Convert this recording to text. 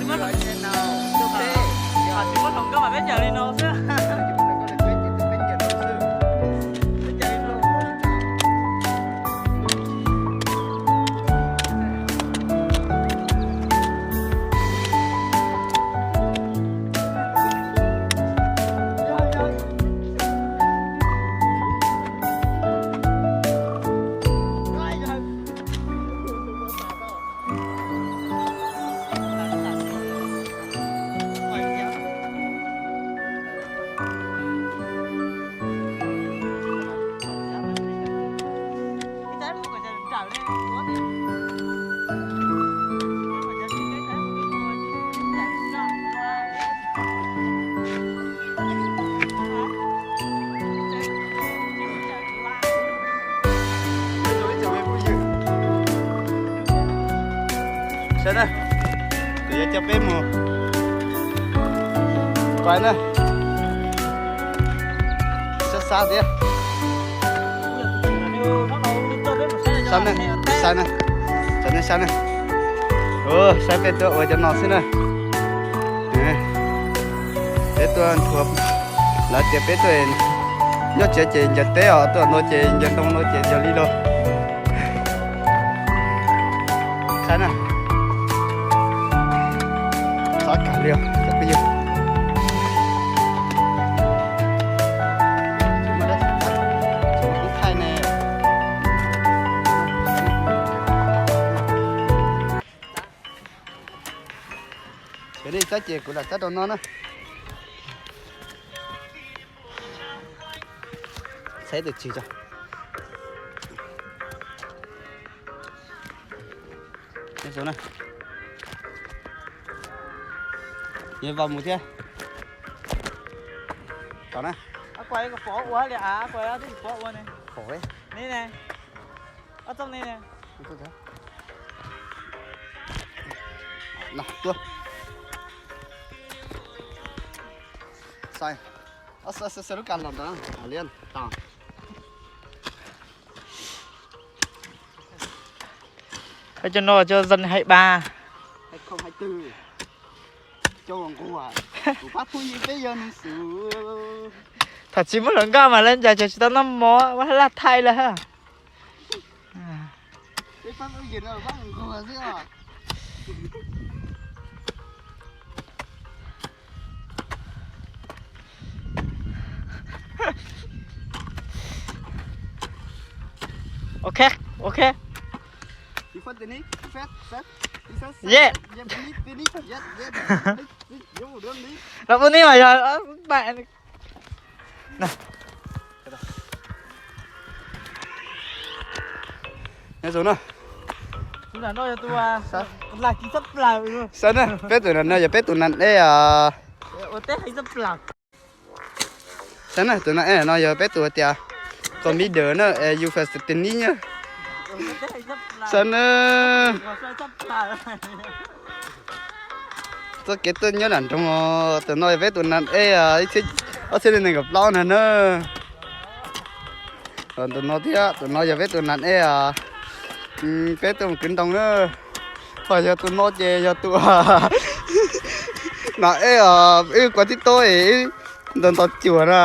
Tsis muaj hluas nkauj mas peb ncaws li no xwb. Saib na, kuv yuav coj peb mus, kuv na, sab sab thiab. Saib na, saib na, saib na, saib na. Saib peb tuaj ua cov no xwb na. Peb tuaj nthuav, lawv tias peb tuaj nyob tsev ces ncaws teb os, tuaj ntua ces ncaws ntoo, ntua ces ncaws li los. Saib na. Txhob kawg li os cov phooj ywg. Tsis muaj dab tsi txawv, tsis muaj koob thaij ne. Ces nej txhob ces kuv lam txhob rau no na. Saib tus tswv tso. Yuav vas mus thiab. Tom na. Pov ua li a, pov ua ne. Ob txoj ne. Tuaj. Sai, sai lub kas los ntawd li tau. Cov no cov dân hai ba. Thaum tsis muaj hluas nkauj mas lawv ncaws tsis tau noj mov, ua laj thaij lawm. Ok, ok. Yes. Los pub neb mas yog. Nyob zoo na. Saib na, peb tus no yog peb tus nan ej os. Saib na, tus nan ej no yog peb tus tias commander na, yus fas tis nib na. Saib na. Txoj kev tuaj nyob nram nroog os, tus no yog peb tus nan ej, ob txhiab nees nkaum plaub na na. Tus no thiab, tus no yog peb tus nan ej os, peb tuaj mus kwv ntoo na. Ho yog tus no ces yog tus nan ej os, wb kua tib tub es ntaus ntaus cuam na.